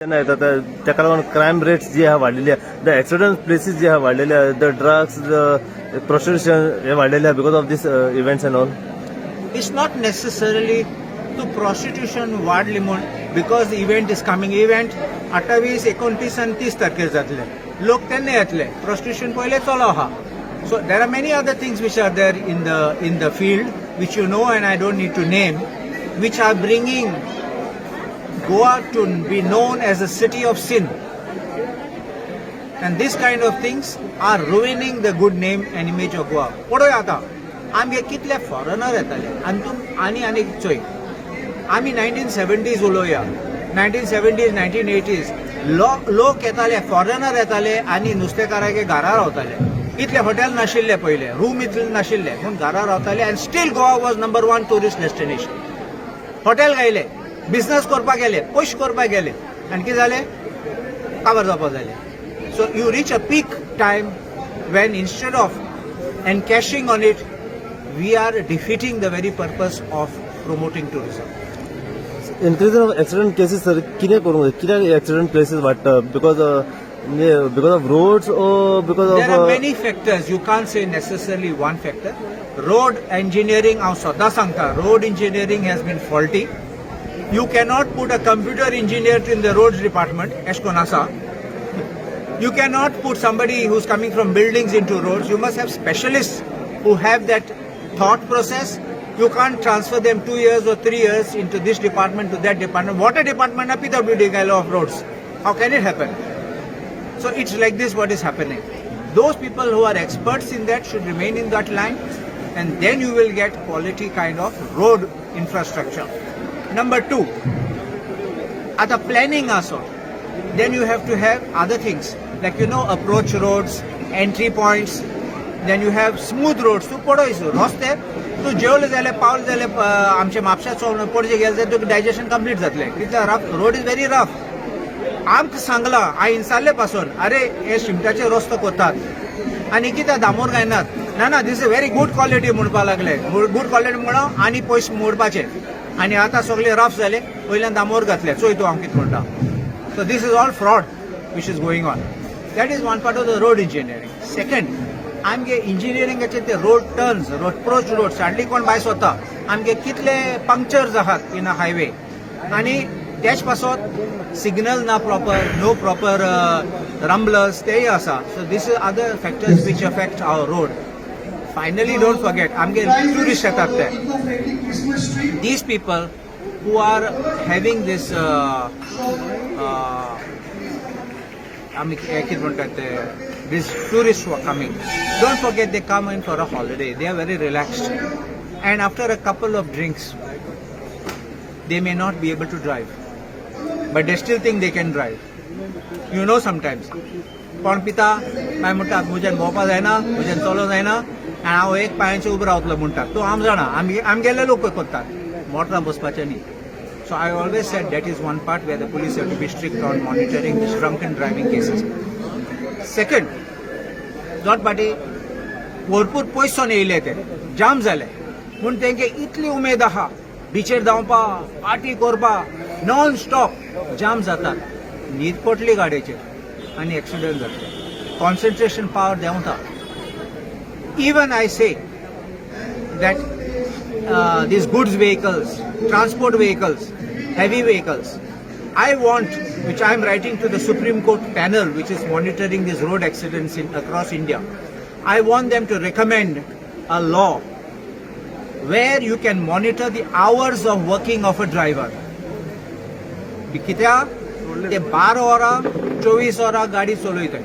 तेन्ना येता ताका लागून क्रायम रेट्स जी आहा वाडलेली आहा, the accident places जी आहा वाडलेली आहा, the drugs, the prostitution हे वाडलेले आहा because of this events and all. It's not necessarily to prostitution वाडली म्हूण because event is coming. Event 28, 29 आनी 30 तारखेर जातले. लोक तेन्ना येतले. प्रोस्टिट्यूशन पयले चलो आहा. So there are many other things which are there in the field, which you know and I don't need to name, which are bringing Goa to be known as a city of sin. And this kind of things are ruining the good name and image of Goa. पळय आतां आमगे कितले foreigner येताले आनी तूं आनी आनी चोय, आमी 1970s उलोवया, 1970s, 1980s, लोक येताले, फॉरेनर येताले आनी नुस्तेकारागे घरा रावताले. इतले हॉटेल नाशिल्ले पयले, रूम इतले नाशिल्ले पूण घरा रावताले and still Goa was number one tourist destination. Hotel घायले, बिझनस करपाक गेले, पयशे करपाक गेले आनी कितें जालें? काबार जावपा जालें. So you reach a peak time when instead of encashing on it, we are defeating the very purpose of promoting tourism. Increase of accident cases, sir, कितें करूंक जाय? कित्याक एक्सिडंट प्लेसीस वाडटा? Because of roads or because There are of many factors. You can't say necessarily one factor. Road engineering, हांव सदां सांगता, road engineering has been faulty. You cannot put a computer engineer in the roads department, एश कोन आसा. You cannot put somebody who's coming from buildings into roads. You must have specialists who have that thought process. You can't transfer them 2 years or 3 years into this department to that department. Water department, PWD guy of roads. How can it happen? So it's like this what is happening. Those people who are experts in that should remain in that line, and then you will get quality kind of road infrastructure. Number two, at the planning also, then you have to have other things like approach roads, entry points, then you have smooth roads. तूं पळय रस्ते, तूं जेवले जाल्यार, पावले जाल्यार, आमच्या म्हापशाचो पणजे गेले जाल्यार तुका डायजेशन कंप्लीट जातलें. कितले rough road is, very rough. आमकां सांगलां हांवें विचारले पासून, अरे हे शिमटाचे रस्तो करतात आनी कितें डांबर घायनात? ना ना, this is very good quality म्हणपाक लागले. गुड क्वॉलिटी म्हणून आनी पयशे मोडपाचे आनी आतां सगळे रफ जाले, वयल्यान डांबर घातले. चोय तूं हांव कितें म्हणटा. So this is all fraud which is going on. That is one part of the road engineering. Second, आमगे इंजिनियरिंगाचे ते road turns, approach road, suddenly कोण भायर वता, आमगे कितले पंक्चर्स आहात इन अ हायवे आनी तेच पासत सिग्नल ना प्रॉपर, नो प्रॉपर रंबलर्स, तेय आसा. So this is other factors which affect our road. Finally, don't forget, आमगे ट्युरिस्ट येतात ते, these people who are having this आमी कितें म्हणटात ते, these tourists who are coming, don't forget, they come in for a holiday. They are very relaxed and after a couple of drinks they may not be able to drive, but they still think they can drive. Sometimes कोण पिता, मागीर म्हणटा, म्हज्यान भोंवपा जायना, म्हज्यान चलोवंक जायना आनी हांव एक पांयाचेर उबो रावतलो म्हणटा. तूं आम जाणा, आमी आमगेले लोक करतात, मोटरां बसपाचें न्ही. So I always said that is one part where the police have to be strict on monitoring this drunken driving cases. Second, जोट पाटी भरपूर पयसोन येयले, ते जाम जाले पूण तेंके इतली उमेद आहा बिचेर धांवपा, पार्टी करपा, नॉन स्टॉप जाम जातात, न्हीद पडली गाडयेचेर आनी एक्सिडंट जातले. कॉन्सन्ट्रेशन पावर देंवता. Even I say that these goods vehicles, transport vehicles, heavy vehicles, I want, which I am writing to the Supreme Court panel which is monitoring these road accidents in across India, I want them to recommend a law where you can monitor the hours of working of a driver. कित्याक ते 12 वरां, 24 वरां गाडी चलयताय.